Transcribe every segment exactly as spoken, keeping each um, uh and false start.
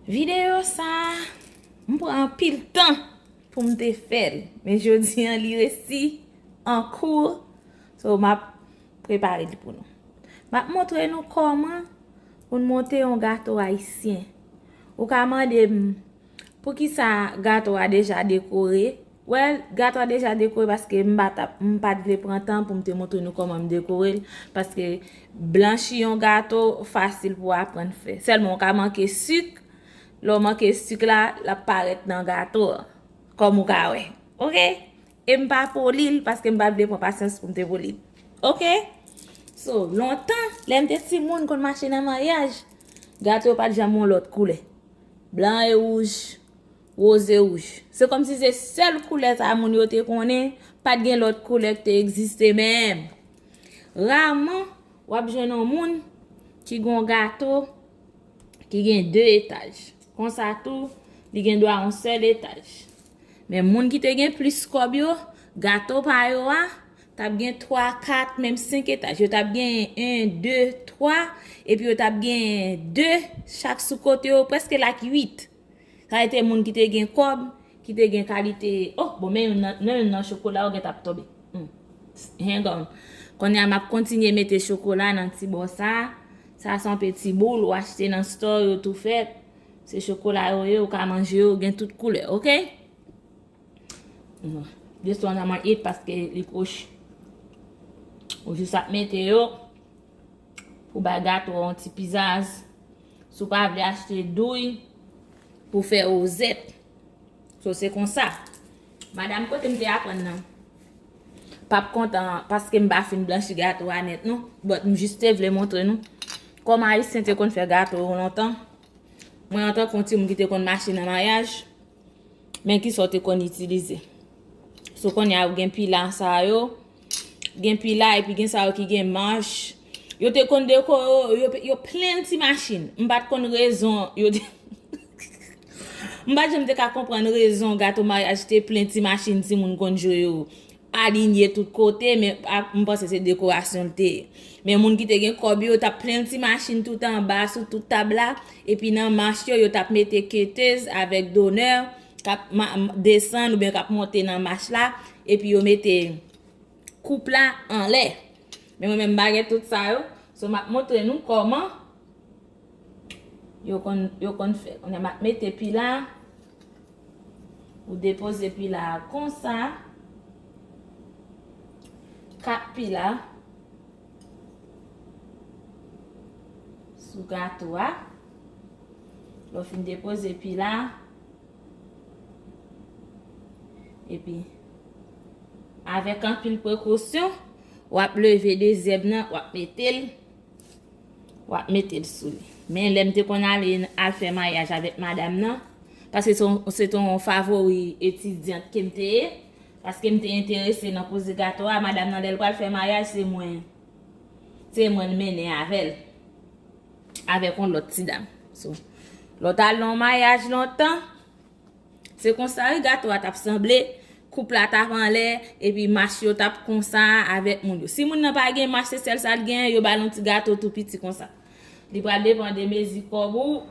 Videyo sa a, m pran anpil tan pou m te fè l. Men jodi an, li resi an kou. So, m ap prepare li pou nou. M ap montre nou kòman pou n monte yon gato ayisyen. Ou ka mande m, poukisa gato a deja dekore? Well, gato a deja dekore paske m pa t ap, m pa t vle pran tan pou m te montre nou kòman m dekore l. Paske blanchi yon gato fasil pou w aprann fè. Sèlman, ou ka manke sik. Lè w manke sik la, l ap parèt nan gato a. Kòm ou ka wè. Oke? E m pa poli l paske m pa t vle pran pasyans pou m te poli l. Oke? So, lontan, lè m te timoun, konn mache nan maryaj, gato yo pa t janm yon lòt koulè. Blan e wouj, woz e wouj. Se kòmsi se sèl koulè sa moun yo te konnen, pa t gen lòt koulè ki te egziste menm. Raman, w ap jwenn yon moun ki gen yon gato ki gen de etaj. Konsa tou, li gen dwa yon sèl etaj. Men moun ki te gen plis kòb yo, gato pa yo a, t ap gen twa, kat, menm senk etaj. Yo t ap gen en, de, twa, epi yo t ap gen de chak sou kote yo, prèske like uit. Sa e te moun ki te gen kòb, ki te gen kalite, oh, bon, men youn nan, nan youn nan chokola, ou gen t ap tonbe. Hmm. Hang on. Kounye a, m ap kontinye mete chokola nan ti bò sa. Sa se yon peti boul, ou achte nan store, yo tou fèt. Se chokola yo ye, ou ka manje yo, gen tout koulè, oke? This one I'ma eat paske li kwochi. Ou jis ap mete yo pou bay gato a yon ti pizaz. Si w pa vle achte douy pou fè wozèt. So, se konsa. Madanm kote m te aprann nan p ap kontan paske m pa fin blanchi gato a nèt, non. But m jis te vle montre nou kòman Ayisyen te konn fè gato yo lontan. Mwen, antanke yon timoun ki te konn mache nan maryaj, men kisa w te konn itilize. So, kounye a, ou gen pila sa yo, gen pila, epi gen sa yo ki gen manch. Yo te konn dekore yo, yo, yo plen ti machin. M pa t konn rezon, yo te, m pa t janm te ka konprann rezon gato maryaj te plen ti machin timoun konn jwe yo. Alinye tout kote, men a, m panse se dekorasyon l te ye. Men moun ki te gen kòb yo, t ap plen ti machin tout anba, sou tout tab la, epi nan manch yo, yo t ap mete ketez avèk donè, k ap ma-, m-, desann oubyen k ap monte nan manch la, epi yo mete koup la anlè. Men mwen menm, m pa gen tout sa yo, so m ap montre nou kòman yo konn, yo konn fè. Kounye a, m ap mete pila. Ou depoze pila a konsa. Kat pila sou gato a. Lè w fin depoze pila, epi avèk anpil prekosyon, w ap leve dezyèm nan, w ap mete l, w ap mete l sou li. Men lè m te konn ale al fè maryaj avèk madanm nan, paske se yon, se te yon favori etidyant ke m te ye, paske m te enterese nan koze gato a, madanm nan lè l pral fè maryaj, se mwen, se mwen l mennen avè l, avèk yon lòt ti dam. So, lè w t al nan yon maryaj lontan, se konsa wi gato a t ap sanble, koup la t ap anlè, epi mach yo t ap konsa avèk moun yo. Si moun nan pa gen mach, se sèl sa l genyen, yo ba l yon ti gato tou piti konsa. Li pral depann de mezi kòb ou,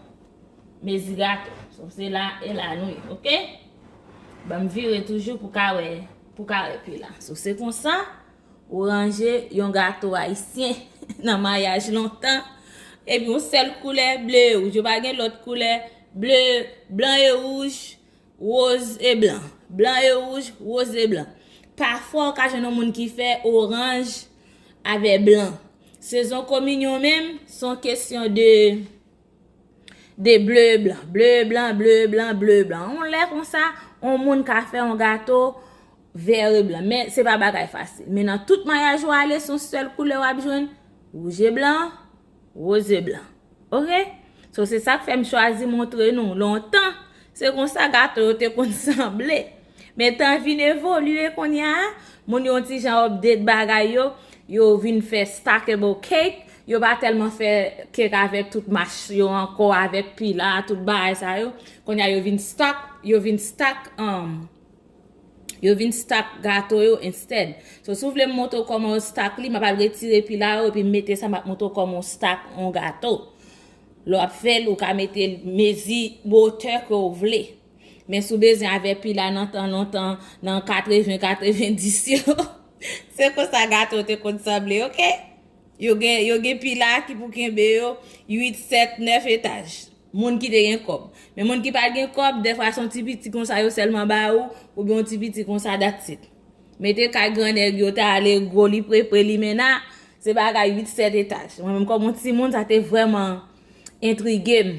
mezi gato. So, se la, e la nou ye, oke? Ban m vire toujou pou ka wè, pou ka wè pila. So, se konsa. Ou ranje yon gato ayisyen nan maryaj lontan. Epi yon sèl koulè, ble e wouj. Yo pa gen lòt koulè, ble, blan e wouj, woz e blan. Blan e wouj, woz e blan. Pafwa, ou ka jwenn yon moun ki fè oranj avè blan. Sezon kominyon menm, se yon kesyon de de ble e blan, ble e blan, ble e blan, ble e blan. Yon lè konsa, yon moun ka fè yon gato vè e blan. Men se pa bagay fasil. Men nan tout maryaj ou ale, se yon sèl koulè w ap jwenn, wouj e blan, woz e blan. Oke? So, se sa k fè m chwazi montre nou. Lontan, se konsa gato yo te konn sanble. Men tan vin evolye kounye a, moun yo yon ti jan update bagay yo, yo vin fè stackable cake, yo pa tèlman fè cake avèk tout mach yo ankò, avèk pila, tout bagay sa yo. Kounye a yo vin stack, yo vin stack, um, yo vin stack gato yo instead. So, si w vle m montre w kòman yo stack li, m ap al retire pila yo epi m mete sa, m ap montre w kòman w stack yon gato. Lè w ap fè l, ou ka mete mezi wotè ke w vle. Men si w bezwen avè pila nan tan lontan, nan katreven, katrevendis yo, se konsa gato te konn sanble, oke? Yo gen, yo gen pila ki pou kenbe yo uit, sèt, nèf etaj. Moun ki te gen kòb. Men moun ki pa t gen kòb, dèfwa se yon ti piti konsa yo sèlman ba ou, oubyen yon ti piti konsa, that's it. Mete kay gran nèg yo, te ale gwo, li prepre, li mena, se bagay uit, sèt etaj. Mwen menm kòm yon timoun, sa te vrèman entrige m.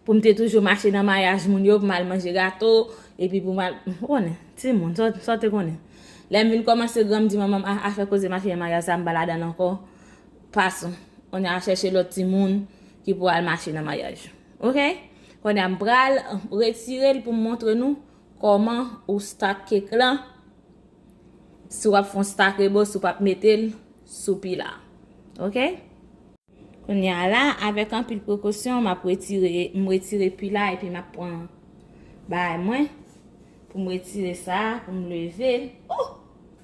Pou m te toujou mache nan maryaj moun yo, pou m al manje gato, epi pou m al, ou konnen, timoun, sa, sa w te konnen. Lè m vin kòmanse gran, m di manman m, "Ah, afè koze mache nan maryaj sa, m pa ladan l ankò." Passons. Kounye a chèche lòt timoun ki pou al mache nan maryaj. Oke? Kounye a m pral retire l pou m montre nou kòman ou stack cake lan. Si w ap fè yon stackable, si w p ap mete l sou pila. Oke? Kounye a la, avèk anpil prekosyon, m ap retire, m retire pila epi m ap pran bagay mwen pou m retire sa, pou m leve l. Oh!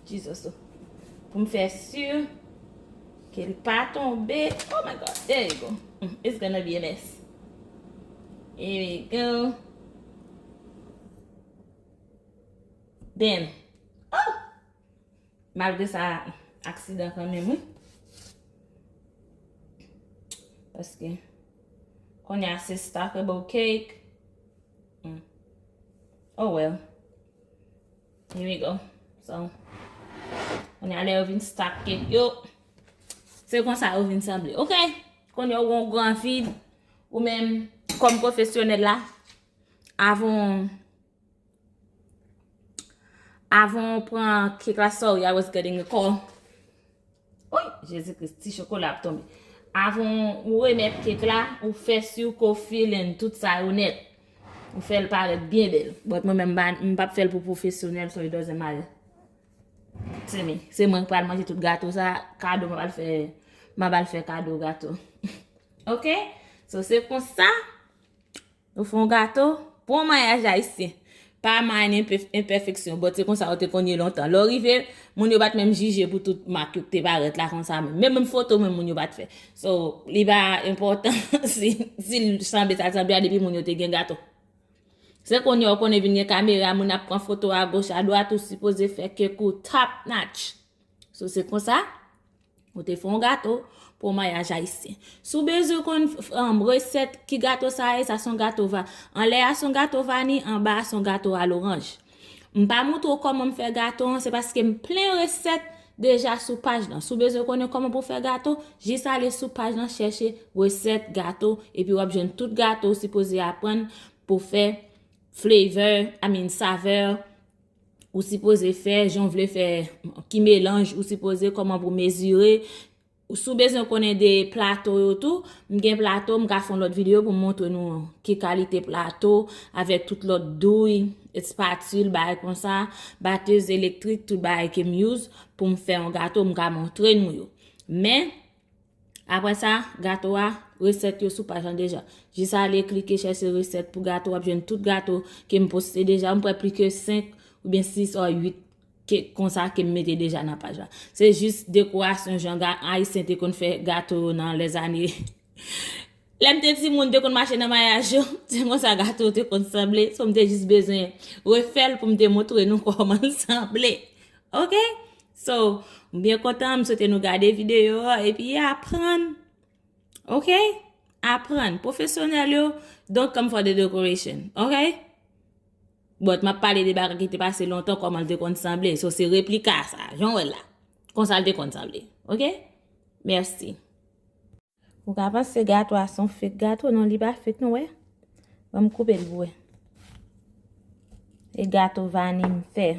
Jesus, oh. Pou m fè si ke l pa tonbe. Oh my God, there you go. Mm, it's gonna be a mess. Here we go. Then, oh! Malgre sa, aksidan kanmenm, wi. Paske, kounye a se stackable cake. Mm. Oh well. Here we go. So, kounye a lè yo vin stack cake yo, se konsa yo vin sanble. Oke? Kounye a ou gen yon gran vid, ou menm, kòm pwofesyonèl la, avan Avan w pran cake la, sorry, I was getting a call. Oy, Jezi Kris, ti chokola ap tonbe. Avan w remèt cake la, ou fè si ke w fill in tout sa yo nèt. Ou fè l parèt byen bèl. But mwen menm, m pa, m p ap fè l pou pwofesyonèl, so it doesn't matter to me. Se mwen k pral manje tout gato sa, kado m ap al fè, m ap al fè kado gato. Oke? So, se konsa. Ou fè yon gato pou yon maryaj ayisyen. Pa mind enpe-, enpèfeksyon, but se konsa yo te konn ye lontan. Lè w rive, moun yo pa t menm jije pou tout mak yo k te parèt la konsa menm. Menm, menm foto menm moun yo pa t fè. So, li pa enpòtan si, si l sanble sa l sanble a depi moun yo te gen gato. Se kounye a w konnen vin gen kamera, moun ap pran foto agoch, adwat, ou sipoze fè cake ou top notch. So, se konsa. Ou te fè yon gato pou yon maryaj ayisyen. Si w bezwen konn, um, resèt ki gato sa ye, sa se yon gato va-, anlè a se yon gato vani, anba a se yon gato a loranj. M pa montre w kòman m fè gato an, se paske m plen resèt deja sou paj lan. Si w bezwen konnen kòman pou fè gato, jis ale sou paj lan, chèche resèt gato, epi w ap jwenn tout gato ou sipoze aprann pou fè flavor, I mean, savè, ou sipoze fè, jan w vle fè, ki melanj ou sipoze, kòman pou mezire. Si w bezwen konnen de plato yo tou, m gen plato, m ka fè yon lòt videyo pou m montre nou ki kalite plato, avèk tout lòt douy, espatil, bagay konsa, batèz elektrik, tout bagay ke m use pou m fè yon gato, m ka montre nou yo. Men, Apre sa, gato a, resèt yo sou paj lan deja. Jis ale klike chèche resèt pou gato, w ap jwenn tout gato ke m poste deja. M kwè plis ke senk oubyen sis or uit ke konsa ke m mete deja nan paj la. Se jis dekorasyon jan ga-, Ayisyen te konn fè gato yo nan lèzane. Lè m te timoun, te konn mache nan maryaj yo, se konsa gato yo te konn sanble. So, m te jis bezwen refè l pou m te montre nou kòman l sanble. Oke? So, m byen kontan, m swete nou gade videyo a epi aprann. Oke? Aprann. Pwofesyonèl yo, don't come for the decoration. Oke? But m ap pale de bagay ki te pase lontan, kòman l te konn sanble. So, se replika sa, jan w wè l la. Konsa l te konn sanble. Oke? Mèsi. Ou ka panse gato a se yon fake gato, non, li pa fake, non, wè. Ban m koupe l pou wè. E gato vani m fè.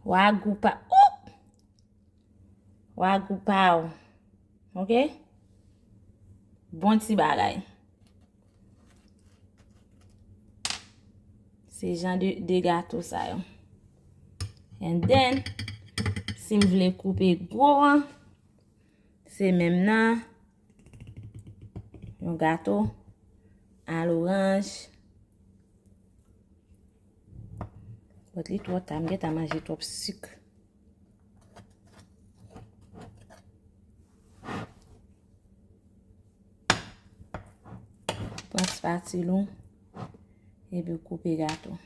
Wa gou pa, oh! Wa gou pa w. Oke? Bon ti bagay. Se jan de, de gato sa yo. And then, si m vle koupe gwo an, se menm nan. yon gato a loranj. But li twò ta, m gentan manje twòp sik. Pran spatil ou, epi w koupe gato.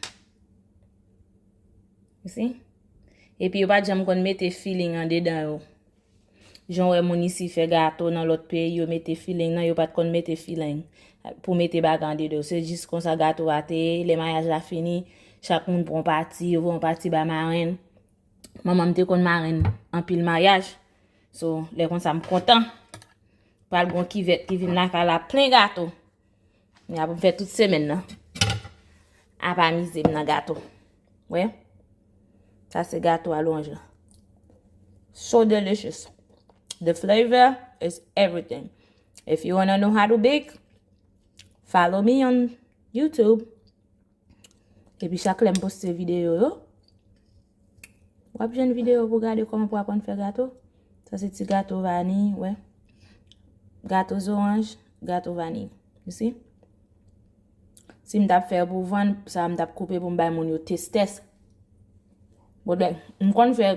You see? Epi yo pa t janm konn mete filling andedan yo. Jan w wè moun isi fè gato nan lòt peyi, yo mete filling nan, yo pa t konn mete filling pou mete bagay andedan yo. Se jis konsa gato a te ye, lè maryaj la fini, chak moun pran pati, yo pran pati ba marenn. Manman m te konn marenn anpil maryaj. So, lè konsa m kontan. Pral gon kivèt ki vin lakay la plen gato. Men ap fè tout semèn nan. Ap amize m nan gato. Wè. Sa se gato a loranj la. So delicious. The flavor is everything. If you wanna know how to bake, follow me on YouTube. Epi chak lè m poste videyo yo, w ap jwenn videyo pou gade kòman pou aprann fè gato. Sa se ti gato vaniy, wè. Gato zoranj, gato vaniy. You see? Si m t ap fè pou vann, sa m t ap koupe pou m bay moun yo testès. Bon, ben, m konn fè,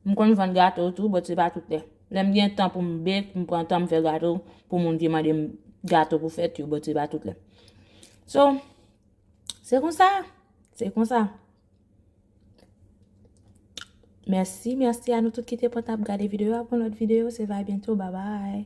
m konn vann gato tou, but se pa tout lè. Lè m gen tan pou m bake, m pran tan m fè gato pou moun ki mande m gato pou fèt yo, but se pa tout lè. So, se konsa. Se konsa. Mèsi, mèsi a nou tout ki te pran tan ap gade videyo a. Pou lòt videyo, se va byento. Bye bye.